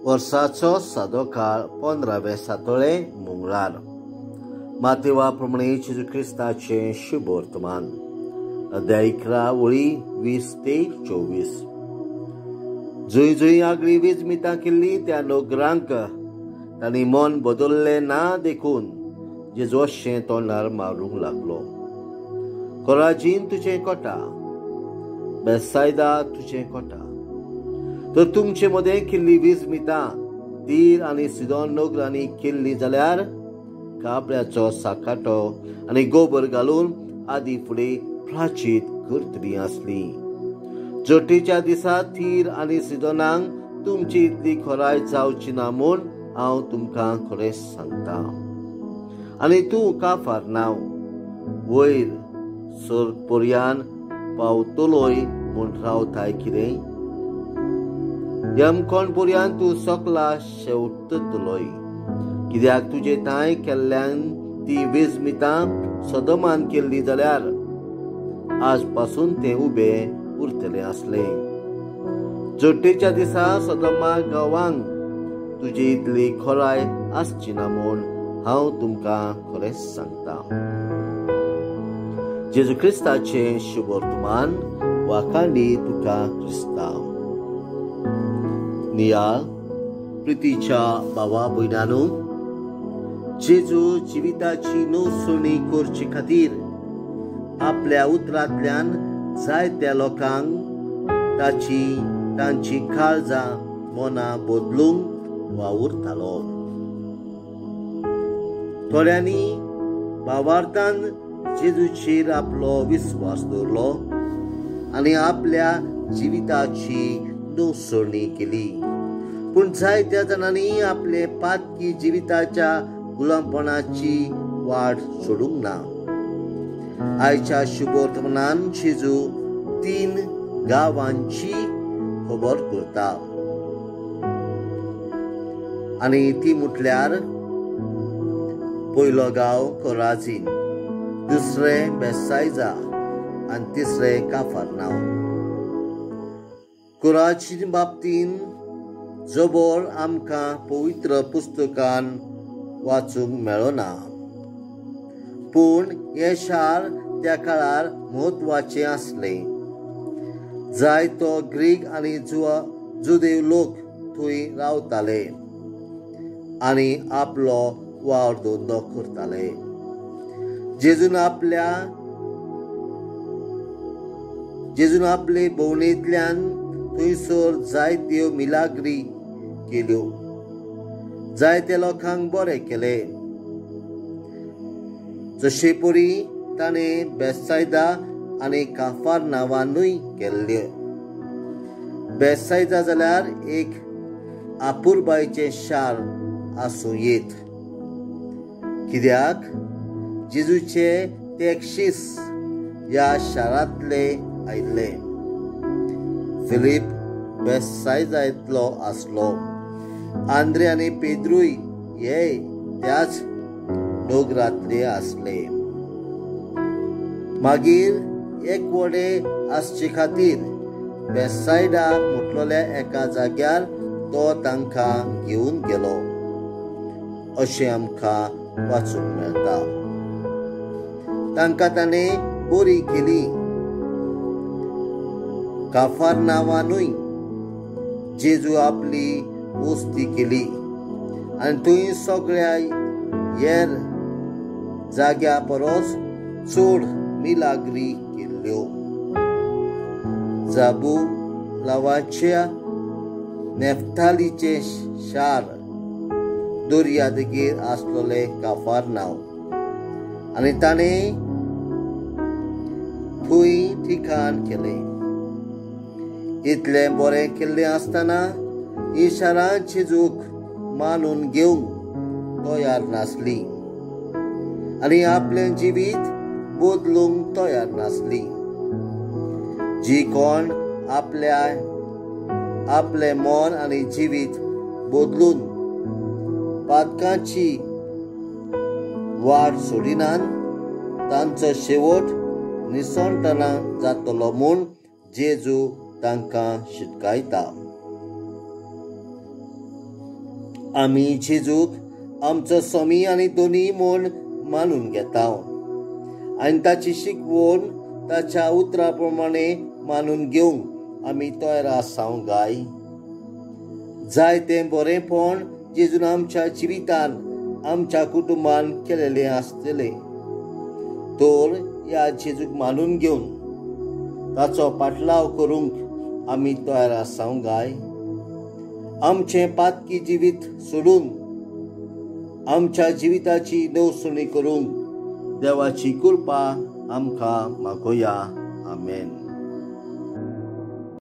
वर्साचो सादो काळ 15वें सातोळें मंगळार. मातेवा प्रमाणे जेजू क्रिस्ताचें शुभ वर्तमान, अध्याय 11 वळी 20 ते 24. जंय जंय आगळी वीज मितां केल्ली त्या नोकरांक तांणी मन बदल्लें ना देखून जेजू अशें तोंडार मारूंक लागलो, कोराजीन तुजें कोटा, बेसायदा तुजें कोटा. तर तुमचे मदें केल्ली वीज मितां तीर आनी सिदोन नगरांनी केल्ली जाल्यार कापड्याचो साकाटो आनी गोबर घालून आदी फुडें प्राचीत करतली आसली. जोटीच्या दिसा थीर आनी सिदोनांक तुमची इतली खोराय जावची ना म्हूण हांव तुमकां खरें सांगता. आनी तूं काफार नांव वयर सोरपोरयान पावतलोय म्हूण रावताय कितें? यमकोण पर्यान तूं सकला शेवटतलोय, कित्याक तुजे तांय केल्ल्यान ती वीज मितां सदमान केल्ली जाल्यार आज पासून तें उबें उरतलें आसलें. जोटेच्या दिसा सदमा गांवांक तुजी इतली खोराय आसची ना म्हूण हांव तुमकां खरेंच सांगता. जेजू क्रिस्ताचें शुभ वर्तमान. वाखांडी तुका क्रिस्तांव. नियाळ प्रितीच्या भावा भयणानो, जेजू जिविताची नवसणी करचे खातीर आपल्या उतरांतल्यान जायत्या लोकांक ताची तांची काळजां मनां बदलूंक वावुरतालो. थोड्यांनी भावार्थान जेजूचेर आपलो विस्वास दवरलो आनी आपल्या जिविताची नवसणी केली. पूण जायत्या जाणांनी आपले पातकी जिविताच्या गुलामपणाची वाट सोडूंक ना. आयच्या शुभवर्तमानान जेजू 3 गांवांची खबर करता आनी ती म्हटल्यार पयलो गांव कोराजीन, दुसरें बेसायजा आनी तिसरें काफारनाव. कोराजीन बाबतीन जबर आमकां पवित्र पुस्तकान वाचूंक मेळना, पूण हें शार त्या काळार म्हत्वाचें आसलें. जायतो ग्रीक आनी जुदेव लोक थंय रावताले आनी आपलो वावर धंदो करताले. जेजून आपले भोंवणेंतल्यान थंयसर जायत्यो मिलाग्री केल्यो, जायत्या लोकांक बरें केलें. जशे परी ताणें बेसायदा आनी काफार नांवानूय केल्ल्यो. बेसायदा जाल्यार एक आपुरबायचें शार आसूं येत, कित्याक जेजूचे तेक्षीस ह्या शारांतले आयिल्ले. फिलीप बेसायदांतलो आसलो. आंद्रे आनी पेद्रूय हे त्याच नगरांतले आसले. मागीर एक वडे आसचे खातीर बेसायडा म्हटलेल्या एका जाग्यार तो तांकां घेवन गेलो अशें आमकां वाचूंक मेळटा. तांकां ताणें बरी केली. काफार नांवानूय जेजू आपली वस्ती केली आनी थंय सगळ्या हेर जाग्या परस चड मिलाग्री केल्ल्यो. जाबू लावाच्या नेफ्तालीचें शार दर्या देगेर आसलेलें काफार नांव आनी ताणें थंय ठिकाण केलें. इतलें बरें केल्लें आसतना ही शारां जेजूक मानून घेवंक तयार नासली आनी आपलें जिवीत बदलूंक तयार नासली. जी कोण आपलें मन आनी जिवीत बदलून पातकांची वाट सोडिनान तांचो शेवट निसणटना जातलो म्हूण जेजू तांकां शिटकायता. आमी जेजूक आमचो स्वामी आनी दोनी म्हूण मानून घेता आनी ताची शिकवण ताच्या उतरा प्रमाणे मानून घेवंक आमी तयार आसाव गाय? जायतें बरेंपण जेजून आमच्या जिवितान आमच्या कुटुंबान केलेलें आसतलें, तर ह्या जेजूक मानून घेवन ताचो पाटलाव करूंक आमी तयार आसाव गाय? आमचें पातकी जिवीत सोडून आमच्या जिविताची नवसणी करूंक देवाची कृपा आमकां मागोया. आमेन.